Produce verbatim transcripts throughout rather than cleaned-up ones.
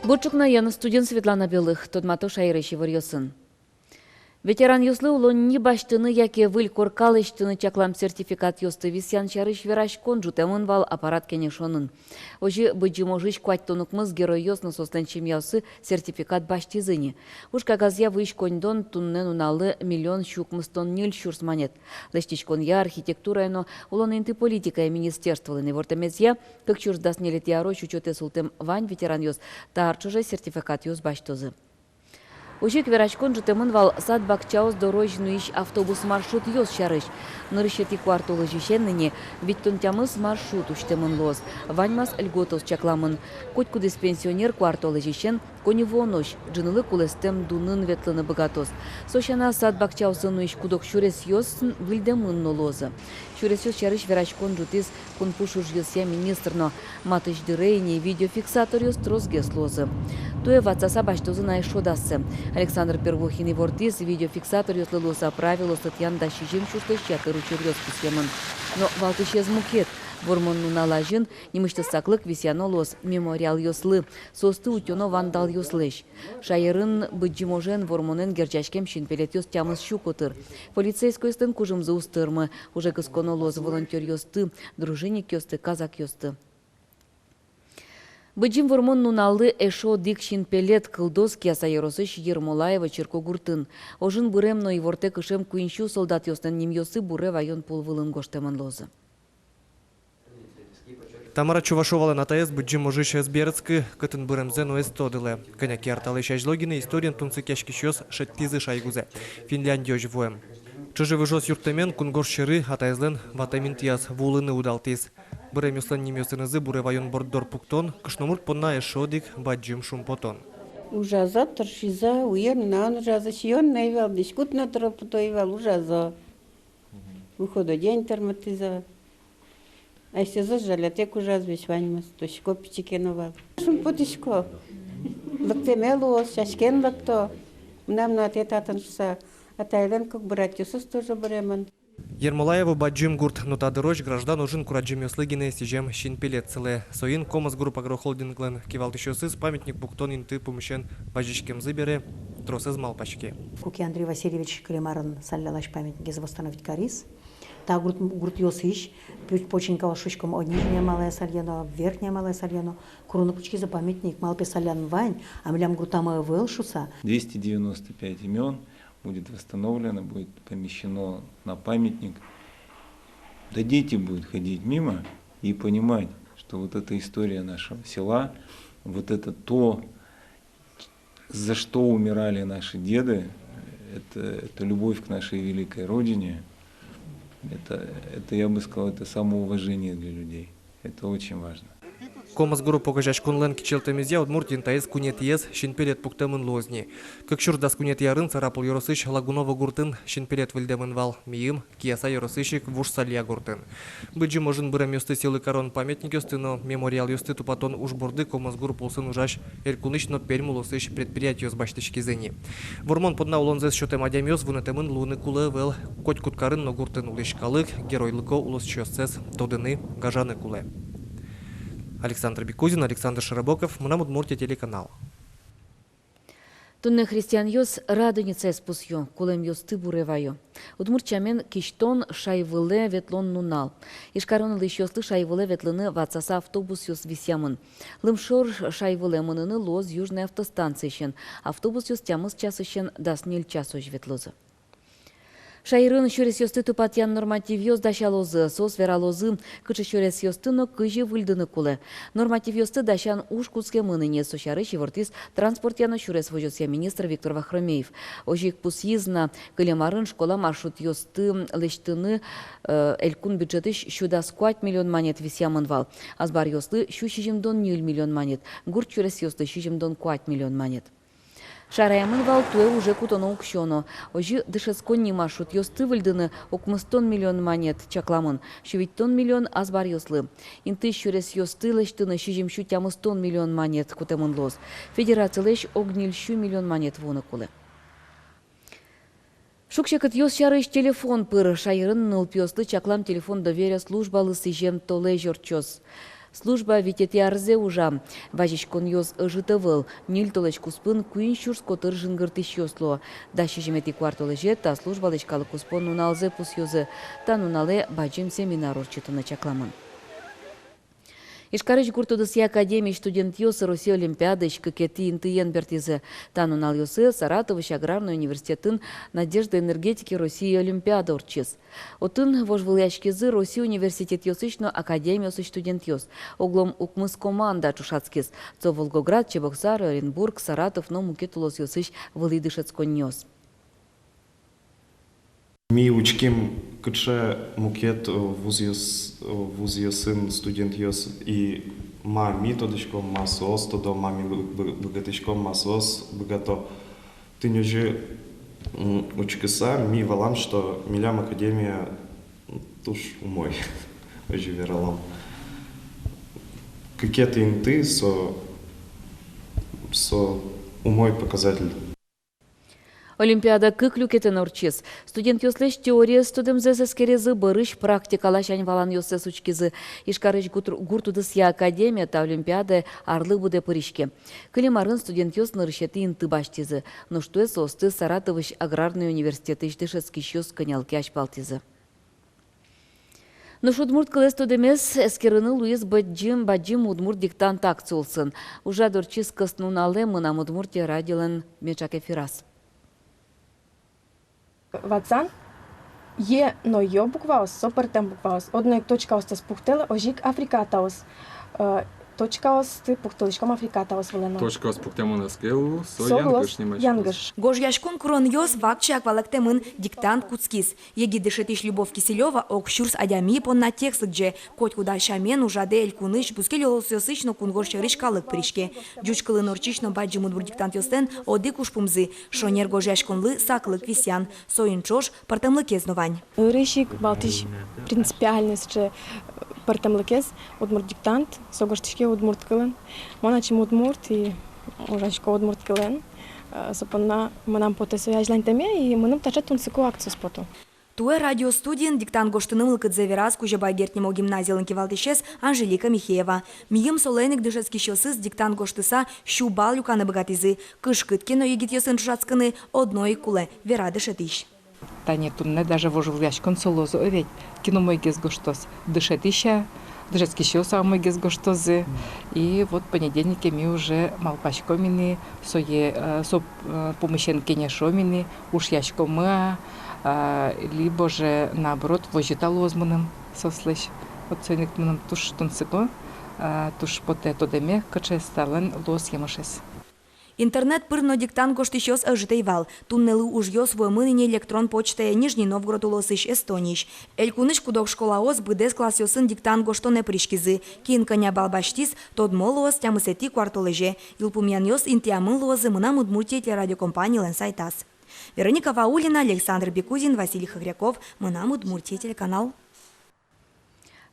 Бур ӵукнаен, студиын Светлана Белых. Тодмато шаерысь иворъёсын. Ветеранъёслы улонни басьтыны яке выль корка лэсьтыны чаклам сертификатъёсты висъян сярысь вераськон ӝутэмын вал аппарат кенешонын. Озьы Быдӟым ожысь куатьтон укмыс геройёс но соослэн семьяоссы сертификат басьтӥзы ни. Уж кагазъя вуись коньдон туннэ нуналлы миллион сю укмыстон ньыль сюрс манет. Лэсьтӥськонъя, архитектурая но улон инты политикая министерстволэн ивортэмезъя, кык сюрс дас ньылетӥ арозь учётэ султэм вань ветеранъёс та ар ӵоже сертификатъёс басьтозы. Озьы ик вераськон ӝутэмын вал сад-бакчаос дорозь нуись автобус маршрутъёс сярысь. Нырысетӥ куартолэзьысен ини витьтон тямыс маршрут усьтэмын луоз. Ваньмаз льготаос чакламын. Котькудӥз пенсионер куартолэзьысен коньывуонозь ӝынылы кулэстэм дунын ветлыны быгатоз. Со сяна, сад-бакчаосын нуись куд-ог сюресъёс выльдэмын но луозы. Сюресъёс сярысь вераськон ӝутӥз кунпуш ужъёсъя министр но. Матысь дыре ини видеофиксаторъёс тросгес луозы. Туэ ватсаса басьтозы на эшшо дассэ. Александр Первухин ивортӥз, видеофиксаторъёслы луыса правилоосты тӥян дас сизьым сюрслэсь ятыр учыръёс пусъемын. Но валтӥсез мукет. Вормон нунал азьын нимысьтыз саклык висъяно луоз мемориалъёслы, соосты утёно вандалъёслэсь. Шаерын Быдӟым ожен Вормонэн герӟаськем синпелетъёс тямыс сю котыр. Полицейскойёслэн кужымзы уз тырмы. Уже кысконо луоз волонтёръёсты, дружинникъёсты, казакъёсты. Быдӟым Вормон нуналлы эшшо одӥг синпелет кылдоз Кияса ёросысь Ермолаево черкогуртын. Ожын бырем но ивортэк ышем куинь сю солдатъёслэн нимъёссы буре ваён пул вылын гожтэмын луозы. Тамара Чувашовалэн атаез Быдӟым ожысь ӧз берытскы, кытын быремзэ но ӧз тодылэ. Кӧня ке ар талэсь азьло гинэ историен тунсыкъяськисьёс шедьтӥзы шайгузэ, Финляндиозь вуэм. Чыжы-выжыос юрттэмен кунгож сьӧры атаезлэн ватэм интыяз вуылыны удалтӥз. Быремъёслэн нимъёсынызы буре ваён борддор пуктон кышномурт понна эшшо одӥг бадӟым шумпотон. Ужазы, тыршизы, уен-нунаен ужазы, сиён но ӧй вал, дӥськут но тырыны потэ ӧй вал, ужазы. Выходной день тырмытӥзы. Асьсэзэс жалятэк ужазы весь ваньмыз, тодӥсько, пичи ке но вал. Шумпотӥсько. Лыктэме луоз, сяськен лыкто. Мынам но атае татын шуса. Атайлэн кык братъёсыз тоже быремын. Ермолаево бадӟым гурт, но та дырозь граждан ожын курадӟемъёслы гинэ сӥзем синпелет сылэ. Соин «Комос Групп» агрохолдинглэн кивалтӥсьёсыз памятник пуктон инты пумысен вазиськемзы бере тросэз малпаське. Куке Андрей Васильевич кылем арын Саллялэсь памятникез восстановить кариз, та гурт, гуртъёсысь Пу-, Починкаос, шуиськом, о, Нижняя Малая Салья но, Верхняя Малая Салья но, курыны кутскизы памятник, малы пе Саллялэн вань, а милям гуртамы ӧвӧл шуса. Двести девяносто пять имён будет восстановлено, будет помещено на памятник. Да дети будут ходить мимо и понимать, что вот эта история нашего села, вот это то, за что умирали наши деды, это, это любовь к нашей великой Родине. Это, это, я бы сказал, это самоуважение для людей. Это очень важно. «Комос Групп» огазеяськонлэн кичӧлтэмезъя, Удмуртиын таиз куинетӥез синпелет пуктэмын луоз ни. Кык сюрс дас куинетӥ арын Сарапул ёросысь Лагуново гуртын синпелет выльдэмын вал, миым Кияса ёросысь ик Вуж Салья гуртын. Быдӟым ожын быремъёсты сӥлы карон памятникъёсты но мемориалъёсты тупатон уж борды «Комос Групп» улсын ужась элькунысь но Пермь улосысь предприятиос басьтӥськизы ни. Вормон понна улонзэс сётэм адямиос вунэтэмын луыны кулэ ӧвӧл. Котькуд карын но гуртын улӥсь калык геройлыко улосчиоссэс тодыны, гажаны кулэ. Александр Бекузин, Александр Широбоков, «Мынам Удмуртие» телеканал. Туннэ христианъёс Радоницаез пусъё, кулэмъёсты буре вайо. Удмурт сямен кисьтон — шайвылэ ветлон нунал. Ижкарын улӥсьёслы шайвылэ ветлыны ватсаса автобусъёс висъямын. Лымшор шайвылэ мыныны луоз Южной автостанциысен. Автобусъёс тямыс часысен дас ньыль часозь ветлозы. Шаерын сюресъёсты тупатъян нормативъёс дасялозы, соос вералозы, кыӵе сюресъёсты но кызьы выльдыны кулэ. Нормативъёсты дасян уж кутскемын ини, со сярысь ивортӥз транспортъя но сюрес возёсъя министр Виктор Вахромеев. Озьы ик пусйиз на, кылем арын школа маршрутъёсты лэсьтыны, э, элькун бюджетысь сю дас куать миллион манет висъямын вал. Азбаръёслы сю сизьымдон ньыль миллион манет, гурт сюресъёслы сизьымдон куать миллион манет. Шараямын вал туэ уже кутоно уксё но. Озьы дышетсконни маршрутъёсты выльдыны укмыстон миллион манет чакламын, сю витьтон миллион азбаръёслы. Интыысь сюресъёсты лэсьтыны сизьым сю тямыстон миллион манет кутэмын луоз. Федерацилэсь ог ньыль сю миллион манет вуыны кулэ. Шуг-секытъёс сярысь телефон пыр. Шаерын нылпиослы чаклам «Телефон доверия» службалы сӥзем толэзь ортчоз. Служба витетӥ арзэ ужа. Вазиськонъёс ӧжыт ӧвӧл. Ньыль толэзь куспын куинь сюрс котыр жингыртӥсьёс луо. Дас сизьыметӥ куартолэзе та службалэсь калык куспо нуналзэ пусъёзы. Та нуналэ бадӟым семинар ортчытыны чакламын. Ижкарысь гурт удысъя академиысь студентъёс Россия олимпиадаысь кыкетӥ интыен бертӥзы. Та нуналъёсы Саратовысь аграрной университетын «Надежда энергетики России» олимпиада ортчиз. Отын вожвылъяськизы Россия университетъёсысь но академиосысь студентъёс. Оглом укмыс команда ӵошатскиз. Со Волгоград, Чебоксары, Оренбург, Саратов но мукет улосъёсысь вылӥ дышетсконниос. Ми учким, кыӵе мукет, э, вузъёс-, э, вузъёсын студентъёс, и ма ми тодӥськом, ма соос тодо, ма ми бы-, бы-, быгатӥськом, ма соос быгато. Тӥни озьы, м, учкыса, ми валам, что милям академия, м, туж умой, озьы вералом. Кыкетӥ инты со, со умой показатель. Олимпиада кык люкетэн ортчиз. Студентъёслэсь теориез тодэмзэс эскеризы, бӧрысь практикалась ань-валанъёссэс учкизы. Ижкарысь гурт-, гурт удысъя академия та олимпиадае арлы быдэ пыриське. Кылем арын студентъёс нырысетӥ инты басьтӥзы. Нош туэ соосты Саратовысь аграрной университетысь дышетскисьёс кӧня ке азьпалтӥзы. Нош удмурт кылэз тодэмез эскерыны луиз бадӟым, бадӟым удмурт диктант акция улсын. Ужрад ортчиз кӧснуналэ «Мынам Удмуртие» радиолэн меӵак эфираз. Ватсан, е но ё букваос, со пӧртэм букваос. Одно ик точкаостэс пуктэлэ, озьы ик африкатаос. Э, точкаосты пуктылӥськом африкатаос вылэ но. Точкаос пуктэмын ӧз ке лу, со янгыш нимаськоз. Янгыш. Гожъяськон куронъёс вакчияк валэктэмын, диктант кутскиз. Егит дышетӥсь Любовь Киселёва ог сюрс адями понна текст лыдӟе. Котькуд ар сямен ужрадэ элькунысь, бускель улосъёсысь но кунгож сьӧрысь калык пыриське. Ӟуч кылын ортчись но бадӟым удмурт диктантъёслэн одӥг ужпумзы — шонер гожъяськонлы саклык висъян. Соин ӵош пӧртэмлыкез но вань. Нырысь ик валтӥсь принципиальной сыӵе пӧртэмлыкез: удмурт диктант, со гожтӥське удмурт кылын. Мон ачим удмурт и ужасько удмурт кылын. Э, со понна мынам потэ сое азьланьтэме, и мыным таӵе тунсыко акциос пото. Туэ радиостудиын диктант гожтыны мылкыдзэ вераз Кузебай Герд нимо гимназилэн кивалтӥсез Анжелика Михеева. Мийым солэн ик дышетскисьёсыз диктант гожтыса сю балл люканы быгатӥзы. Кышкыт ке но егитъёсын ӵошатскыны одно ик кулэ, вера дышетӥсь. Тани туннэ даже вожвылъяськон со луоз, о ведь, кин умойгес гожтоз, дышетӥсь-а, дышетскисьёс-а умойгес гожтозы. И вот понедельнике ми уже малпаськом ини сое, э, со, э, пумысен кенешом ини, ушъяськомы-а, а, либо же, наоборот, возьыт-а луоз мыным соослэсь. Вот соин ик мыным туж тунсыко, а, туж потэ тодэме, кыӵе талэн луоз емышез. Интернет пыр но диктант гожтӥсьёс ӧжыт ӧй вал. Туннэлы ужъёс вуэмын ини электрон почтае Нижний Новгород улосысь, Эстониысь. Элькунысь куд-ог школаос быдэс классъёсын диктант гожтонэ пыриськизы. Кин кӧня балл басьтӥз, тодмо луоз тямысэтӥ куартолэзе. Йылпумъянъёс интыямын луозы «Мынам Удмуртие» телерадиокомпаниялэн сайтаз. Вероника Ваулина, Александр Бекузин, Василий Хохряков, «Мынам Удмуртие» телеканал.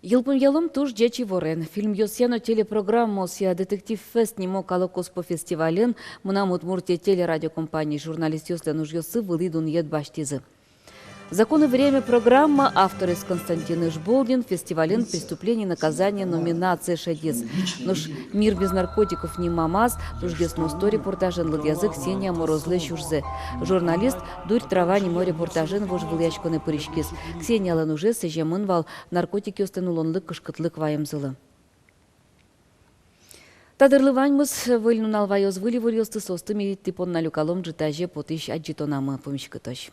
Йылпумъялом туж ӟеч иворен. Фильмъёсъя но телепрограммаосъя «Детектив-фест» нимо калыккуспо фестивальын «Мынам Удмуртие» телерадиокомпаниысь журналистъёслэн ужъёссы вылӥ дунъет басьтӥзы. «Закон и время» программа, авторез Константин Ижбулдин, фестивальын «Преступление и наказание» номинацие шедиз. Нош «Мир без наркотиков» нимамаз тужгес но усто репортажен лыдъязы Ксения Морозлэсь ужзэ. Журналист «Дурь, трава» нимо репортажен вожвылъяськонэ пыриськиз. Ксениялэн ужез сӥземын вал наркотикъёслэн улонлы кышкытлык ваемзылы. Та дырлы ваньмыз. Выль нунал ваёз выль иворъёсты, соосты ми тӥ понна люкалом ӝытазе потӥсь адӟытонамы. Пумиськытозь.